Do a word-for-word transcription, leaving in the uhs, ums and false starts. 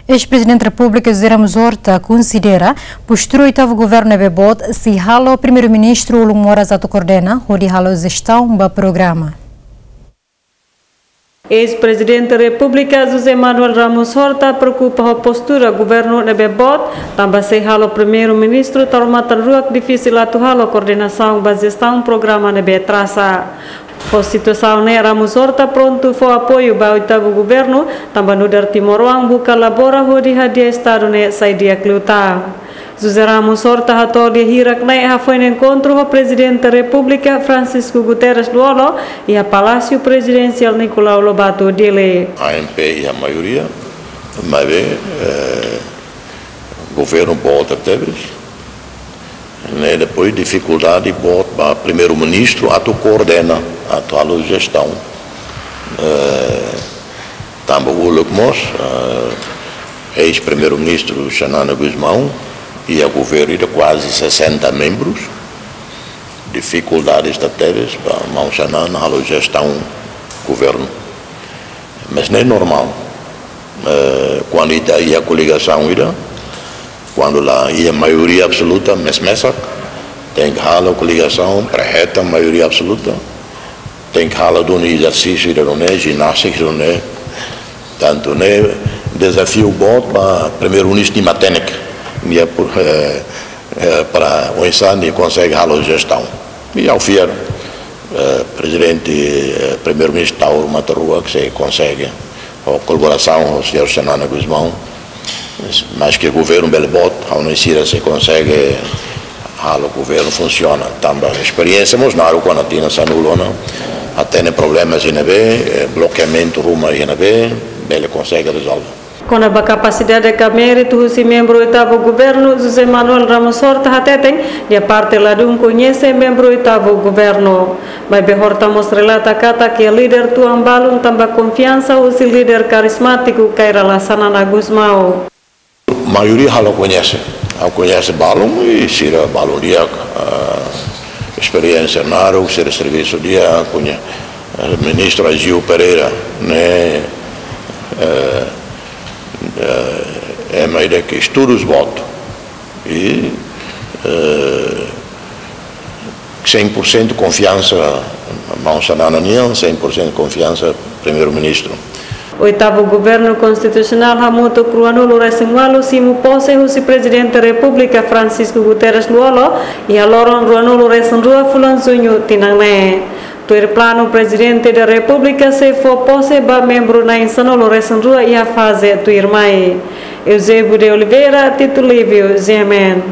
Eis-Prezidente Repúblika José Ramos Horta konsidera postura oitavu governu ne'ebé boot sei halo Primeiru-Ministru uluk moras atu koordena hodi halo jestaun ba programa. Eis-Prezidente Repúblika José Manuel Ramos Horta preokupa ho postura governu ne'ebé boot, tanba sei halo Primeiru-Ministru Taur Matan Ruak difisil atu halo koordenasaun ba jestaun programa ne'ebé atrasa. Ho situasaun ne'e, Ramos Horta prontu fó apoiu ba oitavu governu, tanba nu'udar timoroan buka labora hodi hadi'a Estadu ne'e sai di'ak liután. José Ramos Horta hato'o lia hirak ne'e hafoin enkontru ho Prezidente Repúblika Francisco Guterres Lú-Olo iha Palásiu Prezidensiál Nicolau Lobato, Dili. A M P iha maioria, maibé, eh, governu boot tebes. Ne'e depois difikuldade boot ba Primeiru-Ministru atu koordena, atu halo jestaun. Eh, tanba uluk mós, eh, eis-Primeiru-Ministru Xanana Gusmão iha governu ida kuaze sessenta membrus. Difikuldade ida tebes ba maun Xanana halo jestaun governu. Mas ne'e normál. Eh, kuandu ita iha koligasaun ida, kuandu la iha maioria absoluta, mes-mesak, tenke halo koligasaun para hetan maioria absoluta, tenke halo duni ezersísiu ida nune'e, jinástika ida nune'e. Tantu ne'e dezafiu boot ba Primeiru-Ministru nia matenek, nia por, eh, eh, para oinsá nia konsege halo jestaun. I ha'u fiar, eh, Prezidente, eh, Primeiru-Ministru Taur Matan Ruak sei konsege, ho kolaborasaun ho señór Xanana Gusmão, maske governu bele boot, ha'u hanoin sira sei konsege halo governu funsiona. Tanba esperiénsia mós naruk ona tinan sanulu ona, hatene problema iha ne'ebé, eh, blokeamentu ruma iha ne'ebé, bele konsege rezolve. Kona-ba kapasidade ka méritu husi membru oitavu governu, José Manuel Ramos Horta hateten, nia parte ladún koñese membru oitavu governu. Maibé Horta mós relata katak iha líder tuan balun tanba konfiansa husi líder karizmátiku Kay Rala Xanana Gusmão. Maioria ha'u la koñese, ha'u koñese balun i sira balun di'ak, ah, esperiénsia naruk, sira servisu di'ak, koñe-, eh, Ministru Agio Pereira, ne'e, eh, eh, ema ida ke estuda boot. I, eh, cem por cento konfiansa maun Xanana nian, cem por cento konfiansa Primeiru-Ministru. Oitavu Governu Konstitusionál hamutuk ruanulu-resin-ualu simu pose husi Prezidente Repúblika Francisco Guterres Lú-Olo iha loron ruanulu-resin-rua fulan Juñu tinan ne'e. Tuir planu, Prezidente da Repúblika sei fó pose ba membru na'in sanulu-resin-rua iha faze tuirmai. Eusébio de Oliveira, Tito Livio, G M N.